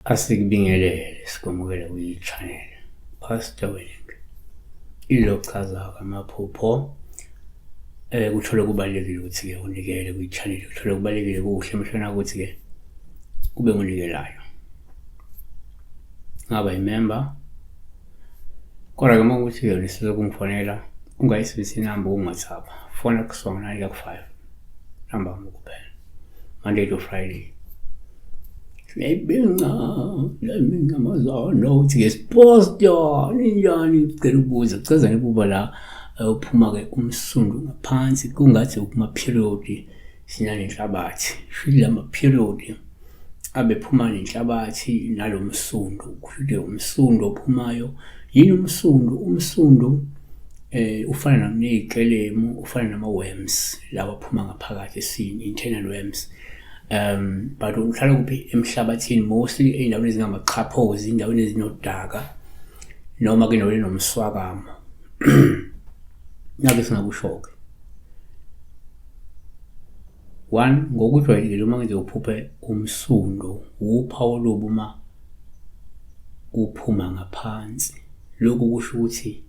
Asikubingelele sikwamukele kwi-channel Pastor Welling ilochaza amaphupho. Kuthole kubalulekile ukuthi-ke unikele kwi-channel, kuthole kubalulekile kuhle emehlweni akho ukuthi-ke ube ngonikelayo. Ngaba yimember kodwa-ke uma kuwukuthi-ke unesifiso sokungifonela ungayisebenzisi inamba ku-WhatsApp, fona kusuka ngo-nine kuya ku-five ntambama kuphela, Monday to Friday. Siyayibinca leminyamazana uthi-ke siposta ninjani, ngicela ukubuza chaza nekuba la uphuma-ke umsundu ngaphansi kungathi kuma-period sinanenhlabathi, shuthi lama-period abephuma nenhlabathi nalo msundu, kushuthi umsundu ophumayo. Yini umsundu? Umsundu ufana ney'kelemu, ufana nama-worms lawa aphuma ngaphakathi esini, internal worms. But uhlala kuphi? Emhlabathini, mostly ey'ndaweni ezingamaxhaphozi, ey'ndaweni ezinodaka noma-ke endaweni enomswakamo. Nakhu esingakusho-ke. One, ngokujwayelekile uma ngize uphuphe umsundu wuphawu olubi uma uphuma ngaphansi. Lokhu kusho ukuthi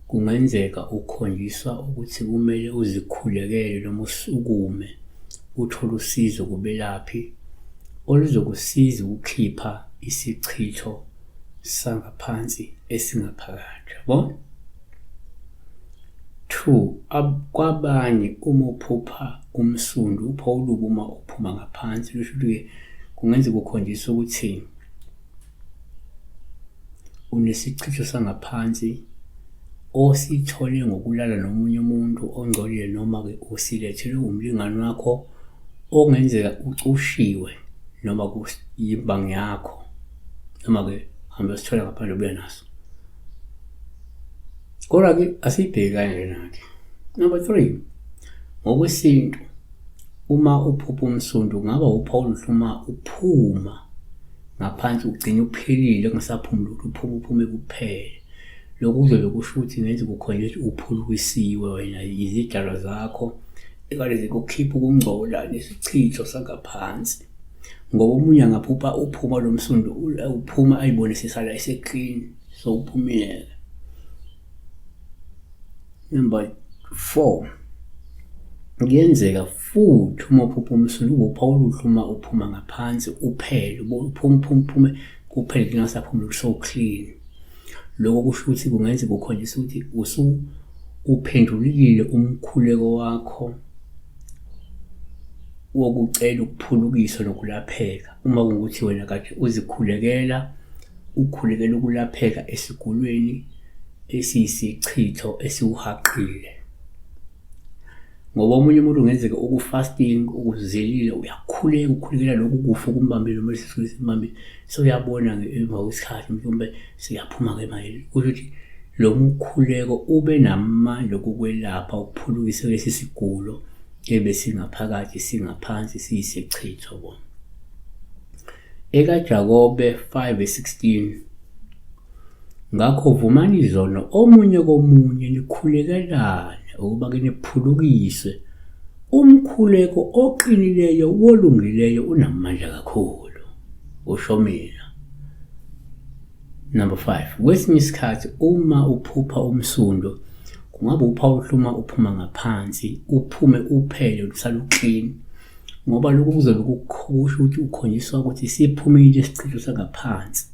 kungenzeka ukhonjiswa ukuthi kumele uzikhulekele noma usukume uthole usizo kubelaphi oluzokusiza ukukhipha isichitho sangaphansi esingaphakathi, yabona? 2 kwabanye uma uphupha umsundu upha olubi uma uphuma ngaphansi lusho ukuthi-ke kungenzeka ukhonjiswa ukuthi unesichitho sangaphansi osithole ngokulala nomunye umuntu ongcolile noma-ke usilethelwe umlingani wakho okungenzeka ucushiwe noma yimbangi yakho noma-ke hambe usithola ngaphandle ubuya naso. Kodwa-ke asiyibheki kanjena-ke. Number 3, ngokwesintu uma uphupha umsundu kungaba uphawu oluhle uma uphuma ngaphansi ugcine uphelile kungasaphumi lutho, uphume uphume kuphele. Lokhu kuzobe kusho ukuthi ngenze kukhona ukuthi uphulukisiwe wena izidalwa zakho ekade zikukhipha ukungcola nesichitho sangaphansi. Ngoba omunye angaphupha uphuma lo msundu uphuma ayibone sesala ese-clean sowuphumile. Number 4, kuyenzeka futhi uma uphupha umsundu ube uphawu oluhle uma uphuma ngaphansi uphele, uphuma uphume uphume kuphele kungasaphumi lutho so-clean. Lokho kusho ukuthi kungenzeka ukhonjiswa ukuthi uphendulile umkhuleko wakho wokucela ukuphulukiswa nokulapheka. Uma kungukuthi wena kade uzikhulekela, ukhulekela ukulapheka esigulweni esiyisichitho esiwuhaqile. Ngoba omunye umuntu kungenzeka uku-fasting, ukuzilile, uyakhuleka, ukhulekela lokhu kufa okumbambile noma lesi sigulo esimbambile. Sewuyabona emva kwesikhathi mhlawumbe siyaphuma-ke manje. Kusho ukuthi lo mkhuleko ube namandla okukwelapha ukuphulukisa lesi sigulo ebesingaphakathi singaphansi siyisichitho bo. EkaJakobe 5:16 Ngakho vumani izono omunye komunye nikhulekelane ukuba ke niphulukiswe. Umkhuleko oqinileyo wolungileyo unamandla kakhulu, kusho mina. Number 5, kwesinye isikhathi uma uphupha umsundo kungaba uphawu oluhluma uphuma ngaphansi uphume uphele usale uclean, ngoba lokhu kuzobe kusho ukuthi ukhonjiswa ukuthi siphumile isichitho sangaphansi.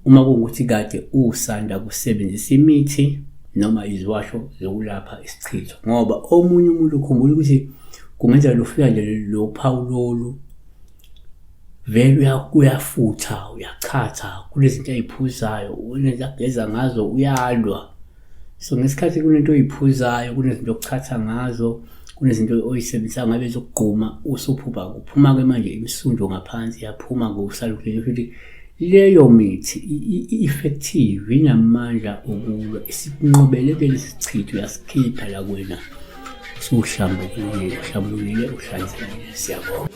Uma kuwukuthi kade usanda kusebenzisa imithi noma iziwasho zokulapha isichitho, ngoba omunye umuntu ukhumbula ukuthi kungenzeka lufika nje lo phawu lolu vele uyafutha uyachatha kunezinto ayiphuzayo kunezinto ageza ngazo uyalwa. So ngesikhathi kunento oyiphuzayo, kunezinto okuchatha ngazo, kunezinto oyisebenzisayo ngabe zokugquma, usuphupha kuphuma-ke manje imisundo ngaphansi yaphuma kusala ukuthi leyo mithi i-effective inamandla okulwa isikunqobele-ke lesi sichitho uyasikhipha la kuwena usuhlambulukile uhlambulukile uhlanzekile. Siyabonga.